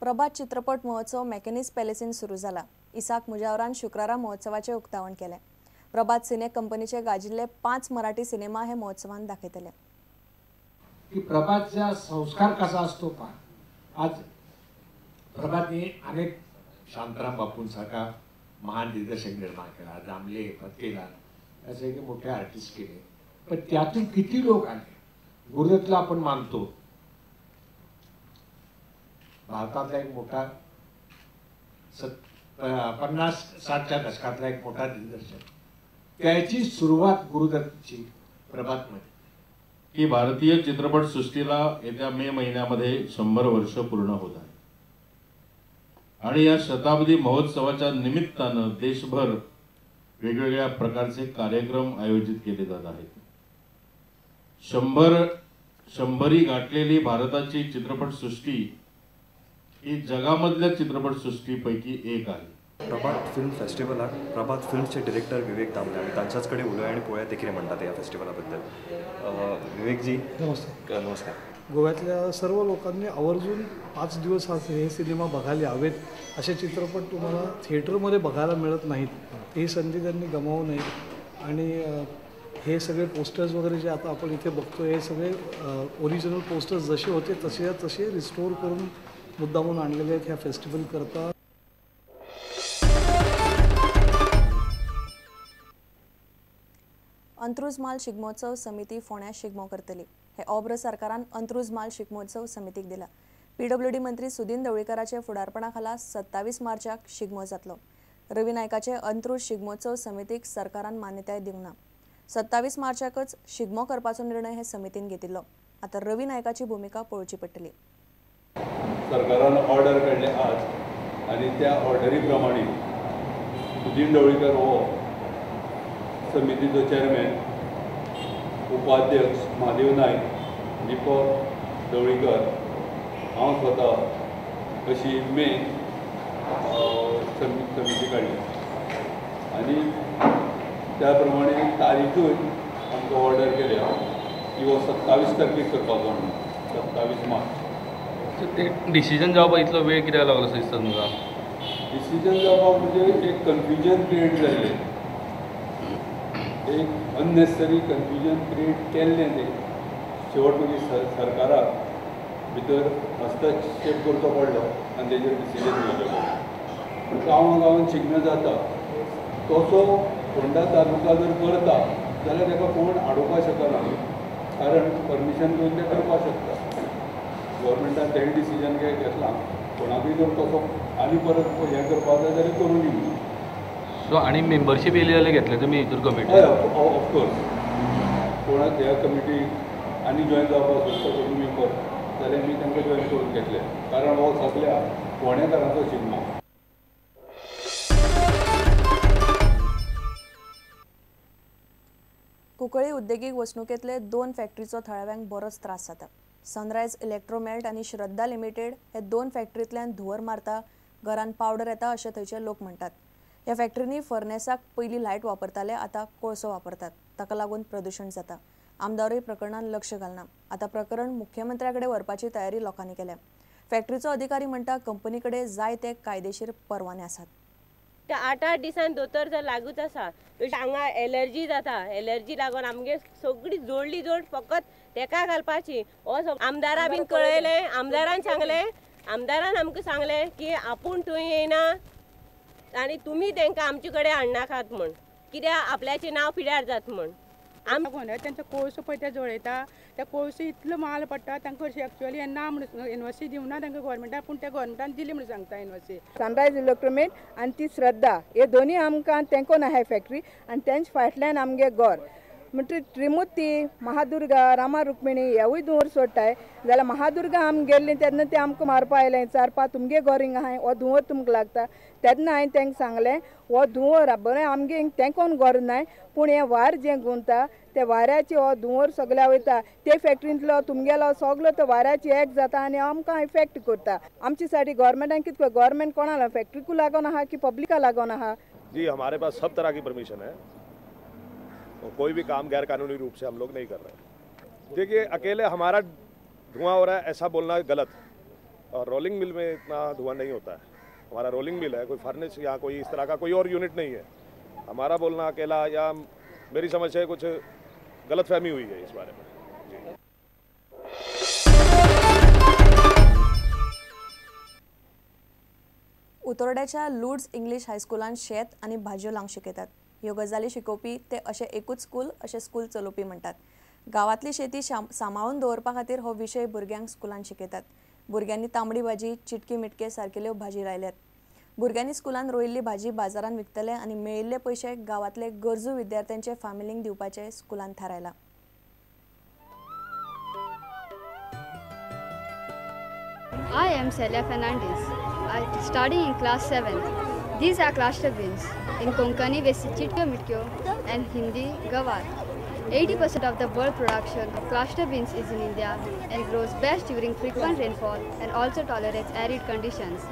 प्रभात चित्रपट महोत्सव मॅकॅनिस पॅलेसीन सुरू जाला. इसाक मुजावरान शुक्रारा महोत्सवाचें उक्तावण केलें. प्रभात सिने कंपनीचे गाजिल्ले 5 मराठी सिनेमा हे महोत्सवान दाखयतले. की प्रभातचा संस्कार कसा असतो पहा. आज प्रभातने अनेक शांताराम बापूंसारखा महान दिग्दर्शक निर्माण केला, दामले, फत्तेलाल असे मोठे आर्टिस्ट केले, पण त्यातून किती लोक आले. गुरुदत्तला आपण मानतो, भारतातला एक मोठा 50-60च्या दशकातला एक मोठा दिग्दर्शक, त्याची सुरुवात गुरुदत्तची प्रभातमध्ये. की भारतीय चित्रपटसृष्टीला येत्या मे महिन्यामध्ये 100 वर्ष पूर्ण होत आहे आणि या शताब्दी महोत्सवाच्या निमित्तानं देशभर वेगवेगळ्या प्रकारचे कार्यक्रम आयोजित केले जात आहेत. 100 गाठलेली भारताची चित्रपटसृष्टी ही जगामधल्या चित्रपटसृष्टीपैकी एक आहे. प्रभात फिल्म फेस्टिवलाक प्रभात फिल्म्सचे डिरेक्टर विवेक दामले आमी तांच्याच कडेन उलोवया आनी पळोवया ते कितें म्हणटा ते ह्या फेस्टिवला बद्दल. विवेकजी नमस्कार. नमस्कार. गोव्यातल्या सर्व लोकांनी आवर्जून 5 दिवस हे सिनेमा बघायला यावेत. असे चित्रपट तुम्हाला थिएटरमध्ये बघायला मिळत नाहीत, ही संधी त्यांनी गमावू नये. आणि हे सगळे पोस्टर्स वगैरे जे आता आपण इथे बघतो, हे सगळे ओरिजिनल पोस्टर्स जसे होते तसे तसे रिस्टोअर करून मुद्दामून आणलेले आहेत ह्या फेस्टिवलकरता. अंत्रुज माल शिगमोत्सव समिती फोंड्या शिगमो करतली. हे ऑब्र सरकारान अंत्रुज माल शिगमोत्सव समितीक दिला. पीडब्ल्यूडी मंत्री सुदिन ढवळीकराचे फुडारपणा खाला 27 मार्चाक शिगमो जातलो. रवी नायकाचे अंत्रुज शिगमोत्सव समितीक सरकारान मान्यताय दिवंक ना. 27 मार्चाकच शिगमो करपाचो निर्णय हे समितीन घेतिल्लो. आतां रवी नायकाची भुमिका पळोवची पडटली. सरकारान ऑर्डर काडले आज आनी त्या ऑर्डरी प्रमाणे सुदिन ढवळीकर हो समितीचो चेअरमॅन, उपाध्यक्ष महादेव नायक, दीपक ढवळीकर, हांव स्वता अशी मेन समिती काडली आनी त्या प्रमाणे तारीखूय आमकां ऑर्डर केल्या की हो 27 तारखेक करपाचो म्हणून, 27 मार्च. ते डिसिजन जावपाक इतलो वेळ कित्याक लागलो असो दिसता तुमकां? डिसिजन जावपाक म्हणजे एक कन्फ्युजन क्रिएट जाल्लें, एक अननेसेसरी कन्फ्युजन क्रिएट केल्लें तें शेवट मागीर सरकाराक भितर हस्तक्षेप करचो पडलो आनी तेजेर डिसिजन घेवचें पडलें. गांवां गांवान शिगमो जाता तसो फोंडा तालुका जर करता जाल्यार ताका कोण आडोवपाक शकना, कारण परमिशन घेवन तें करपाक शकता. गव्हर्मेंटान तें डिसिजन घेतलां, कोणाकूय जर तसो आनी परत हें करपाक जाय जाल्यार करूं दी म्हणून. सो आनी मेंबरशीप येयली जाल्यार घेतले तुमी हितूर कमिटी? हय, ऑफकोर्स. कोणाक ह्या कमिटीक आनी जॉयन जावपाक सोदता कोणी मेंबर जाल्यार आमी तांकां जॉयन करून घेतले, कारण हो सगळ्या फोंडेकारांचो शिगमो. कुंकळी उद्देगीक वसणुकेंतले 2 फॅक्टरीचो थळाव्यांक बरोच त्रास जाता. सनरायज इलेक्ट्रोमेल्ट आनी श्रद्धा लिमिटेड हे 2 फॅक्टरींतल्यान धुंवर मारता, घरान पावडर येता अशें थंयचे लोक म्हणटात. ह्या फॅक्टरींनी फर्नेसाक पयलीं लायट वापरताले, आतां कोळसो वापरतात. ताका लागून प्रदुशण जाता. आमदारूय प्रकरणान लक्ष घालना. आतां प्रकरण मुख्यमंत्र्या कडेन व्हरपाची तयारी लोकांनी केल्या. फॅक्टरीचो अधिकारी म्हणटा कंपनी कडेन जाय ते कायदेशीर परवाने आसात. 8-8 दिसान दोतोर जर लागूच आसा, हांगा एलर्जी जाता, एलर्जी लागून आमगे सगळी जोडली जोड फकत तेका घालपाची. हो आमदारा बीन कळयलें, आमदारान सांगलें, आमदारान आमकां सांगलें की आपूण थंय येयना आनी तुमी तांकां आमचे कडेन हाडनाकात म्हूण, कित्याक आपल्याचें नांव पिड्यार जात म्हूण. आमकां तेंचो कोळसो पळय ते जळयता, त्या कोळसो इतलो माल पडटा तांकां अशें एक्चुअली ना म्हणून एनओसी दिवना तांकां गव्हर्मेंटान, पूण त्या गव्हर्मेंटान दिली म्हणून सांगता एनओसी. सनरायज इलेक्ट्रोमेट आनी ती श्रद्धा हे दोनूय आमकां तेंकोन आहाय फॅक्टरी आनी तेंचे फाटल्यान आमगे घर. म्हणटकीर त्रिमुर्ती, महादुर्गा, रामा रुक्मिणी हेवूय धुंवर सोडटाय. जाल्यार महादुर्गा आमी गेल्ली तेन्ना ते आमकां मारपा आयलें, 4-5 तुमगे घर हिंगा आहाय, हो धुंवर तुमकां लागता. तेन्ना हांवें तांकां सांगलें हो धुंवर बरें आमगे हिंगा तेंकोन घर नाय, पूण हें वार जें गुंता ते वाऱ्याचे हो धुंवर सगळ्या वयता, ते फॅक्टरींतलो तुमगेलो सगलो तो वाऱ्याची एक जाता आनी आमकां इफेक्ट करता. आमची साठी गव्हर्मेंटान कितें, गव्हर्मेंट कोणाक फॅक्टरीकू लागून आहा की पब्लिका लागून आहा? जी हमारे पास सब तरह की परमिशन है, कोई भी काम गैर कानूनी रूप से हम लोग नहीं कर रहे हैं। देखिए, अकेले हमारा धुआं हो रहा है ऐसा बोलना गलत। और रोलिंग मिल में इतना धुआं नहीं होता है। हमारा रोलिंग मिल है, कोई फर्नेस या कोई इस तरह का कोई और यूनिट नहीं है। हमारा बोलना अकेला या मेरी समझ से कुछ गलतफहमी हुई है इस बारे में। जी। उतोर्ड्याच्या लुड्स इंग्लीश हायस्कुलान शेत आनी भाजयो लावंक शिकयतात। ह्यो गजाली शिकोवपी ते अशें एकूच स्कूल अशें स्कूल चलोवपी म्हणटात। गांवांतली शेती सांबाळून दवरपा खातीर हो विशय भुरग्यांक स्कुलान शिकयतात। भुरग्यांनी तांबडी भाजी, चिटकी मिटके सारकेल्यो भाजी लायल्यात। भुरग्यांनी स्कुलान रोयिल्ली भाजी बाजारान विकतले आनी मेळिल्ले पयशे गांवांतले गरजू विद्यार्थ्यांचे फामिलींक दिवपाचें स्कुलान थारायलां। I am Celia Fernandez. I study in class 7. These are cluster beans. In Konkani, we say chitkyo mitkyo and Hindi gawar. 80% of the world production of cluster beans is in India and grows best during frequent rainfall and also tolerates arid conditions.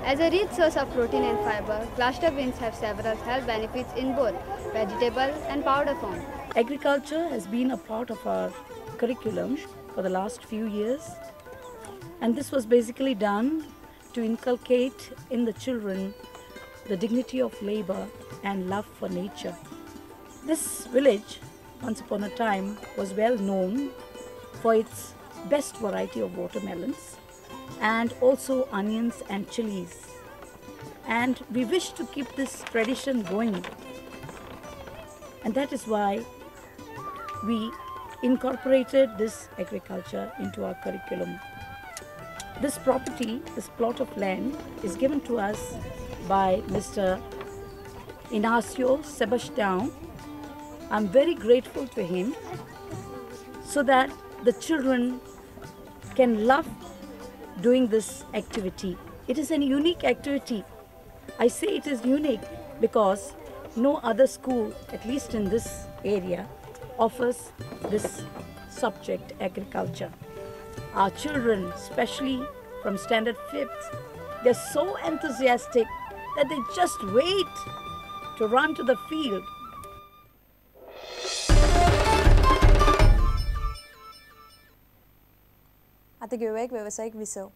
As a rich source of protein and fiber, cluster beans have several health benefits in both vegetable and powder form. Agriculture has been a part of our curriculum for the last few years, and this was basically done to inculcate in the children the dignity of labor and love for nature. This village, once upon a time, was well known for its best variety of watermelons and also onions and chilies. And we wish to keep this tradition going. And that is why we incorporated this agriculture into our curriculum. This property, this plot of land, is given to us by Mr. Inacio Sebastião. I'm very grateful to him so that the children can love doing this activity. It is a unique activity. I say it is unique because no other school, at least in this area, offers this subject, agriculture. Our children, especially from standard 5th, they're so enthusiastic that they just wait to run to the field. आता घेऊया एक व्यावसायिक विसव.